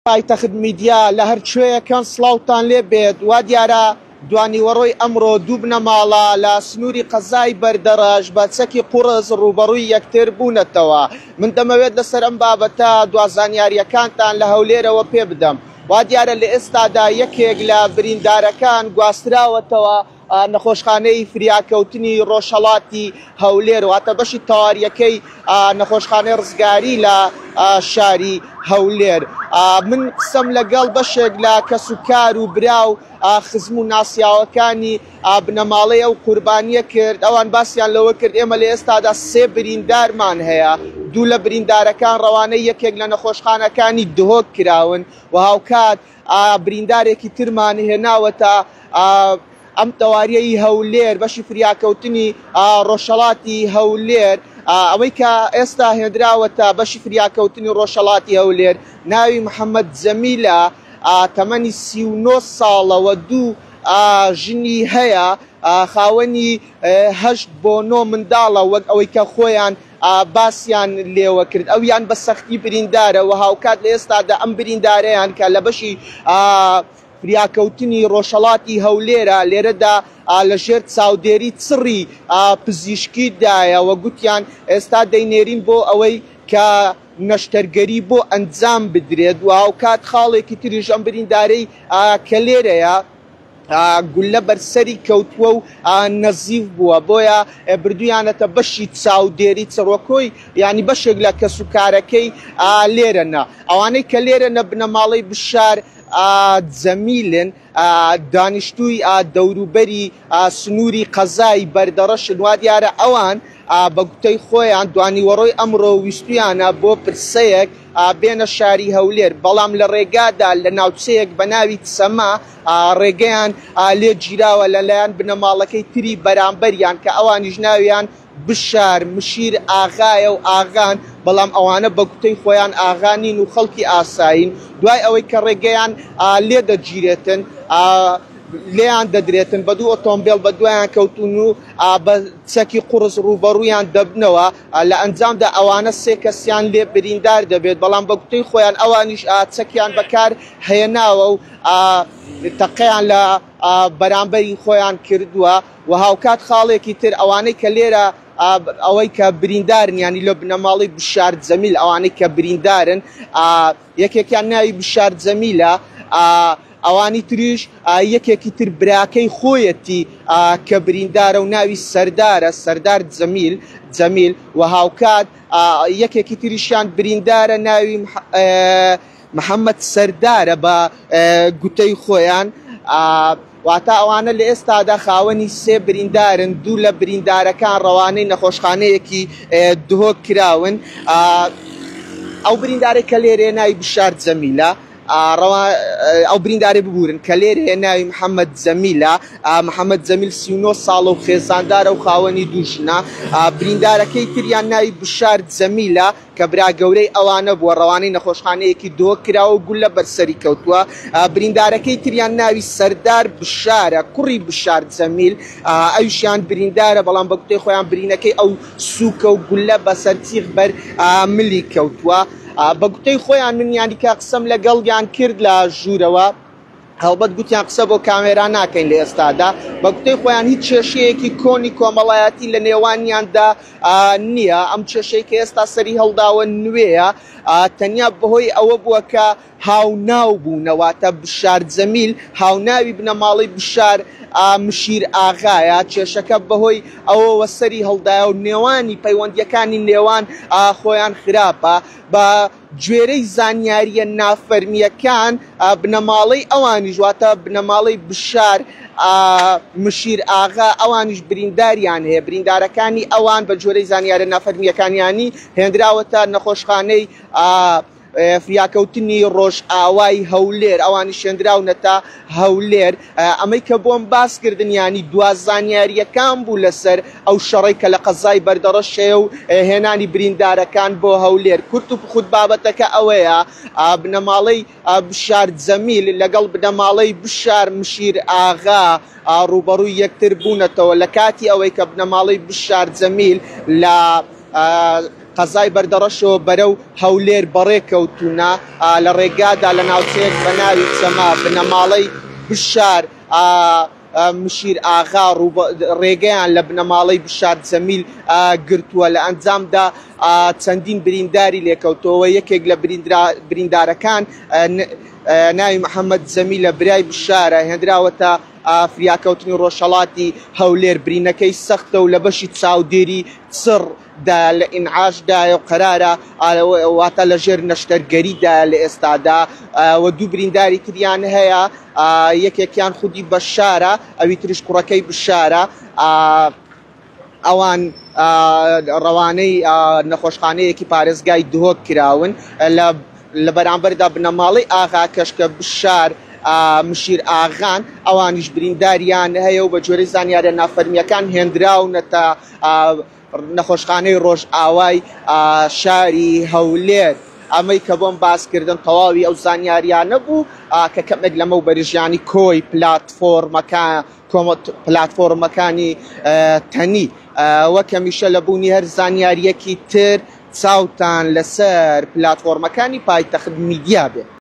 پایتەخت میدیا، لە هەر کوێیەکەن سڵاوتان لێ بێت. وا دیارە دوانیوەڕۆی ئەمڕۆ دوو بنەماڵە لە سنووری قەزای بەردەڕەش بە چەکی قوڕس ڕووبەڕووی یەکتر بوونەتەوە. من دەمەوێت لەسەر ئەم بابەتە دوا زانیارییەکانتان لە هەولێرەوە پێ بدەم. وا دیارە لە ئێستادا یەکێک لە بریندارەکان گواستراوەتەوە نەخۆشخانەی فریاکەوتنی ڕۆژهەڵاتی هەولێر، واتە بەشی تەواریەکەی نەخۆشخانەی ڕزگاری لە شاری هەولێر. من قسەم لەگەڵ بەشێک لە کەسوکار و برا و خزم و ناسیاوەکانی بنەماڵەی ئەو قوربانیە کرد. ئەوان باسیان لەوە کرد ئێمە لە ئێستادا سێ بریندارمان هەیە، دوو لە بریندارەکان ڕەوانەی یەکێک لە نەخۆشخانەکانی دهۆک کراون و هاوکات بریندارێکی ترمان هێناوەتە ئەم تەواریەی هەولێر، بەشی فریاکەوتنی ڕۆژهەڵاتی هەولێر. ئەوەی کە ئێستا هێنراوەتە بەشی فریاکەوتنی ڕۆژهەڵاتی هەولێر ناوی محەممەد جەمیلە، تەمەنی 39 ساڵەوە، دوو ژنی هەیە، خاوەنی 8 بۆ 9 منداڵە. وەک ئەوەی کە خۆیان باسیان لێوە کرد ئەویان بە سەختی بریندارە و هاوکات لە ئێستادا ئەم بریندارەیان کە لە بەشی فریاکەوتنی ڕۆژهەڵاتی هەولێرە لێرەدا لە ژێر چاودێری چڕی پزیشکی دایە و گوتیان ئێستا دەینێرین بۆ ئەوەی کە نەشتەرگەری بۆ ئەنجام بدرێت. و هاوکات خاڵێکی تریش ئەم بریندارەی کە لێرەیە گوللە بەر سەری کەوتووە و نەزیف بووە، بۆیە بردویانەتە بەشی چاودێری چڕۆکۆی، ینی بەشێک لە کەس و کارەکەی لێرەنە. ئەوانەی کە لێرە نە بنەماڵەی بشار جەمیلن، دانیشتووی دەوروبەری سنووری قەزای بەردەڕەشن. وا دیارە ئەوان بە گوتەی خۆیان دوانیوەڕۆی ئەمڕۆ ویستویانە بۆ پرسەیەک بێنە شاری هەولێر، بەڵام لە ڕێگادا لە ناوچەیەک بە ناوی چەمە ڕێگەیان لێ گیراوە لەلایەن بنەماڵەکەی تری بەرامبەریان کە ئەوانیش ناویان بشار مشیر ئاغایە و ئاغان، بەڵام ئەوانە بە گوتەی خۆیان ئاغا نین و خەڵکی ئاسایین. دوای ئەوەی کە ڕێگەیان لێ دەگیرێتن، لێیان دەدرێتن، بە دوو ئۆتۆمبێل بە دوایان کەوتون و بە چەکی قوڕس ڕووبەڕوویان دەبنەوە. لە ئەنجامدا ئەوانە سێ کەسیان لێ بریندار دەبێت، بەڵام بە گوتەی خۆیان ئەوانیش چەکیان بەکار هێناوە و تەقەیان لە بەرامبەری خۆیان کردووە. و هاوکات خاڵێکی تر ئەوانەی کە لێرە ئەوەی کە بریندارن، ینی لە بنەماڵەی بشار جەمیل ئەوانەی کە بریندارن، یەکێکیان ناوی بشار جەمیلە، ئەوانی تریش یەکێکی تر براکەی خۆیەتی کە بریندارە و ناوی سەردارە، سەردار جەمیل جەمیل. و هاوکات یەکێکی تریشیان بریندارە ناوی محەممەد سەردارە بە گوتەی خۆیان. واتە ئەوانە لە ئێستادا خاوەنی سێ بریندارن، دوو لە بریندارەکان ڕەوانەی نەخۆشخانەیەکی دهۆک کراون. ئەو بریندارێک کە لێرێ ناوی بشار جەمیلە، ئەو بریندارێ ببورن کە لێرەیە ناوی محەممەد جەمیلە. محەممەد جەمیل 39 ساڵە و خێزاندارە و خاوەنی دوو ژنە. بریندارەکەی تریان ناوی بشار جەمیلە کە برا گەورەی ئەوانە بووە، ڕەوانەی نەخۆشخانەیەکی دهۆک کراوە و گوللە بەر سەری کەوتووە. بریندارەکەی تریان ناوی سەردار بشارە، کوڕی بشار جەمیل، ئەویشیان بریندارە، بەڵام بە گوتەی خۆیان برینەکەی ئەو سووکە و گوللە بەسەر تیغ بەر ملی کەوتووە. بە گوتەی خۆیان من یانی کە قسەم لەگەڵیان کرد لە ژوورەوە، هەڵبەت گوتیان قسە بۆ کامێرا ناکەین لە ئێستادا، بە گوتەی خۆیان هیچ کێشەیەکی کۆنی کۆمەڵایەتی لە نێوانیاندا نییە. ئەم کێشەی کە ئێستا سەری هەڵداوە نوێیە، تەنیا بەهۆی ئەوە بووە کە هاوناو بوونە، واتە بشار جەمیل هاوناوی بنەماڵەی بشار مشیر ئاغایە. کێشەکە بەهۆی ئەوەوە سەری هەڵدایە و نێوانی پەیوەندیەکانی نێوان خۆیان خراپە. بە گوێرەی زانیارییە نافەرمییەکان بنەماڵەی ئەوانیش، واتە بنەماڵەی بشار مشیر ئاغا، ئەوانیش برینداریان هەیە. بریندارەکانی ئەوان بە جۆرەی زانیارە نافەرمییەکانیانی هێنراوەتە نەخۆشخانەی فریاکەوتنی ڕۆژئاوای هەولێر، ئەوانیش هێنراونەتە هەولێر. ئەمەی کە بۆم باس کردن یانی دوا زانیارییەکان بوو لەسەر ئەو شەڕەی کە لە قەزای بەردەڕەش هەیە و هێنانی بریندارەکان بۆ هەولێر. کورت و پوخت بابەتەکە ئەوەیە بنەماڵەی بشار جەمیل لەگەڵ بنەماڵەی بشار مشیر ئاغا ڕووبەڕووی یەکتر بوونەتەوە لە کاتی ئەوەی کە بنەماڵەی بشار جەمیل لە قەزای بەردەڕەشەوە بەرەو هەولێر بەڕێکەوتوونە، لە ڕێگادا لە ناوچەیەک بە ناوی چەما بنەماڵەی بشار مشیر ئاغا ڕێگەیان لە بنەماڵەی بشار جەمیل گرتووە، لە ئەنجامدا چەندین برینداری لێکەوتەوە، یەکێک لە بریندارەکان ناوی محەممەد جەمیلە برای بشارە هێنراوەتە فریاکەوتنی ڕۆژهەڵاتی هەولێر، برینەکەی سەختە و لە بەشی چاودێری چڕ دایە لە ئینعاش دایە و قەرارە واتە لە ژێر نەشتەرگەری دایە لە ئێستادا و دوو برینداری تریان هەیە یەکێکیان خودی بەشارە ئەوی تریش کوڕەکەی بشارە ئەوان ڕەوانەی نەخۆشخانەیەکی پارێزگای دهۆک کراون لە لە بەرامبەردا بنەماڵەی ئاغاکەش کە بشار مشیر ئاغان ئەوانیش برینداریان هەیە و بە جۆرەی زانیاریە نافەرمیەکان هێنراونەتە نەخۆشخانەی ڕۆژئاوای شاری هەولێر. ئەمەی کە بۆم باس کردن تەواوی ئەو زانیاریانە بوو کە کەمێک لەمەو بەرژیانی کۆی پلاتفۆرمەکان پلاتفۆرمەکانی تەنی. وەک هەمیشە لە بوونی هەر زانیاریەکی تر چاوتان لەسەر پلاتفۆرمەکانی پایتەخت میدیا بێ.